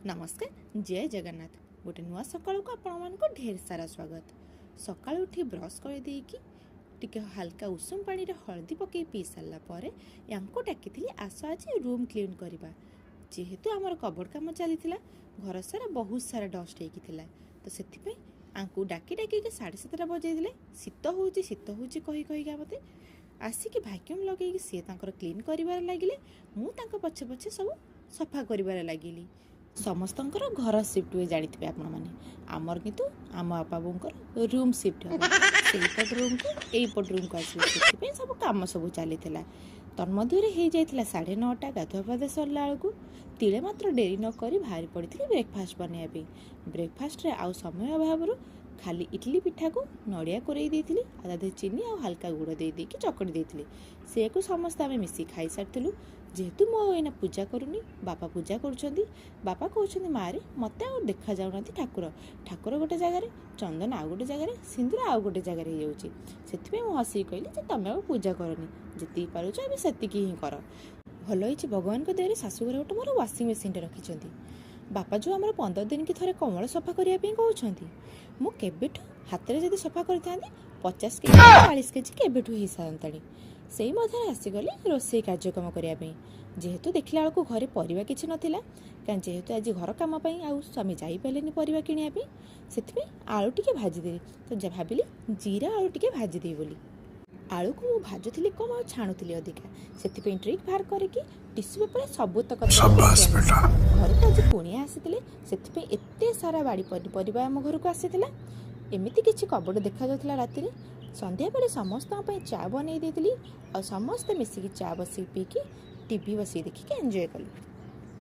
ନମସ୍କାର, ଜୟ ଜଗନ୍ନାଥ। ଗୋଟେ ନୂଆ ସକାଳକୁ ଆପଣମାନଙ୍କୁ ଢେର ସାରା ସ୍ୱାଗତ। ସକାଳୁ ଉଠି ବ୍ରସ୍ କରିଦେଇକି ଟିକେ ହାଲକା ଉଷୁମ ପାଣିରେ ହଳଦୀ ପକାଇ ପିଇ ସାରିଲା ପରେ ୟାଙ୍କୁ ଡାକିଥିଲି, ଆସ ଆଜି ରୁମ୍ କ୍ଲିନ୍ କରିବା। ଯେହେତୁ ଆମର କବର୍ଡ଼ କାମ ଚାଲିଥିଲା, ଘର ସାରା ବହୁତ ସାରା ଡଷ୍ଟ ହେଇକି ଥିଲା, ତ ସେଥିପାଇଁ ଆଙ୍କୁ ଡାକି ଡାକିକି 7:30 ବଜାଇଦେଲେ। ଶୀତ ହେଉଛି, ଶୀତ ହେଉଛି କହି କହିକା ମୋତେ ଆସିକି ଭ୍ୟାକ୍ୟୁମ୍ ଲଗେଇକି ସିଏ ତାଙ୍କର କ୍ଲିନ୍ କରିବାରେ ଲାଗିଲେ। ମୁଁ ତାଙ୍କ ପଛେ ପଛେ ସବୁ ସଫା କରିବାରେ ଲାଗିଲି। ସମସ୍ତଙ୍କର ଘର ସିଫ୍ଟ ହୁଏ, ଜାଣିଥିବେ ଆପଣମାନେ। ଆମର କିନ୍ତୁ ଆମ ବାପା ବୋଉଙ୍କର ରୁମ୍ ସିଫ୍ଟ ହେବ, ସେଇପଟ ରୁମ୍କୁ ଏଇପଟ ରୁମ୍କୁ ଆସିବେ, ସେଥିପାଇଁ ସବୁ କାମ ସବୁ ଚାଲିଥିଲା। ତନ୍ମଧ୍ୟରେ ହେଇଯାଇଥିଲା 9:30। ଗାଧୁଆ ପାଧୁଆ ସରିଲା ବେଳକୁ ତିଳେ ମାତ୍ର ଡେରି ନ କରି ବାହାରି ପଡ଼ିଥିଲି ବ୍ରେକଫାଷ୍ଟ ବନେଇବା ପାଇଁ। ବ୍ରେକଫାଷ୍ଟରେ ଆଉ ସମୟ ଅଭାବରୁ ଖାଲି ଇଡ଼ଲି ପିଠାକୁ ନଡ଼ିଆ କୋରେଇ ଦେଇଥିଲି ଆଉ ତା ଦେହରେ ଚିନି ଆଉ ହାଲକା ଗୁଡ଼ ଦେଇ ଦେଇକି ଚକଟି ଦେଇଥିଲି। ସେଇଆକୁ ସମସ୍ତେ ଆମେ ମିଶିକି ଖାଇସାରିଥିଲୁ। ଯେହେତୁ ମୁଁ ଆଉ ଏଇନା ପୂଜା କରୁନି, ବାପା ପୂଜା କରୁଛନ୍ତି। ବାପା କହୁଛନ୍ତି, ମାରେ, ମୋତେ ଆଉ ଦେଖାଯାଉନାହାନ୍ତି ଠାକୁର। ଠାକୁର ଗୋଟେ ଜାଗାରେ, ଚନ୍ଦନ ଆଉ ଗୋଟେ ଜାଗାରେ, ସିନ୍ଦୁର ଆଉ ଗୋଟେ ଜାଗାରେ ହେଇଯାଉଛି। ସେଥିପାଇଁ ମୁଁ ହସିକି କହିଲି ଯେ ତମେ ଆଉ ପୂଜା କରନି, ଯେତିକି ପାରୁଛ ଏବେ ସେତିକି ହିଁ କର। ଭଲ ହେଇଛି, ଭଗବାନଙ୍କ ଦୟାରେ ଶାଶୁଘରେ ଗୋଟେ ମୋର ୱାସିଂ ମେସିନ୍ଟେ ରଖିଛନ୍ତି। ବାପା ଯେଉଁ ଆମର 15 ଦିନକି ଥରେ କମଳ ସଫା କରିବା ପାଇଁ କହୁଛନ୍ତି, ମୁଁ କେବେଠୁ ହାତରେ ଯଦି ସଫା କରିଥାନ୍ତି, 50 କେଜି, 40 କେଜି କେବେଠୁ ହେଇସାରନ୍ତାଣି। ସେଇ ମଧ୍ୟରେ ଆସିଗଲି ରୋଷେଇ କାର୍ଯ୍ୟକ୍ରମ କରିବା ପାଇଁ। ଯେହେତୁ ଦେଖିଲା ବେଳକୁ ଘରେ ପରିବା କିଛି ନଥିଲା, କାରଣ ଯେହେତୁ ଆଜି ଘର କାମ ପାଇଁ ଆଉ ସ୍ୱାମୀ ଯାଇପାରିଲେନି ପରିବା କିଣିବା ପାଇଁ, ସେଥିପାଇଁ ଆଳୁ ଟିକେ ଭାଜିଦେଲି। ତ ଭାବିଲି ଜିରା ଆଳୁ ଟିକେ ଭାଜିଦେବି ବୋଲି। ଆଳୁକୁ ମୁଁ ଭାଜୁଥିଲି କମ୍ ଆଉ ଛାଣୁଥିଲି ଅଧିକା। ସେଥିପାଇଁ ଟ୍ରିକ୍ ବାହାର କରିକି ଟିସୁ ପେପରରେ ସବୁତକ शाबाश बेटा। ଘରକୁ ଆଜି କୁଣିଆ ଆସିଥିଲେ, ସେଥିପାଇଁ ଏତେ ସାରା ବାଡ଼ି ପନିପରିବା ଆମ ଘରକୁ ଆସିଥିଲା। ଏମିତି କିଛି କବଡ଼ ଦେଖାଯାଉଥିଲା ରାତିରେ। ସନ୍ଧ୍ୟାବେଳେ ସମସ୍ତଙ୍କ ପାଇଁ ଚା ବନେଇ ଦେଇଥିଲି ଆଉ ସମସ୍ତେ ମିଶିକି ଚା ବସିକି ପିଇକି, ଟିଭି ବସିକି ଦେଖିକି ଏନ୍ଜୟ କଲୁ।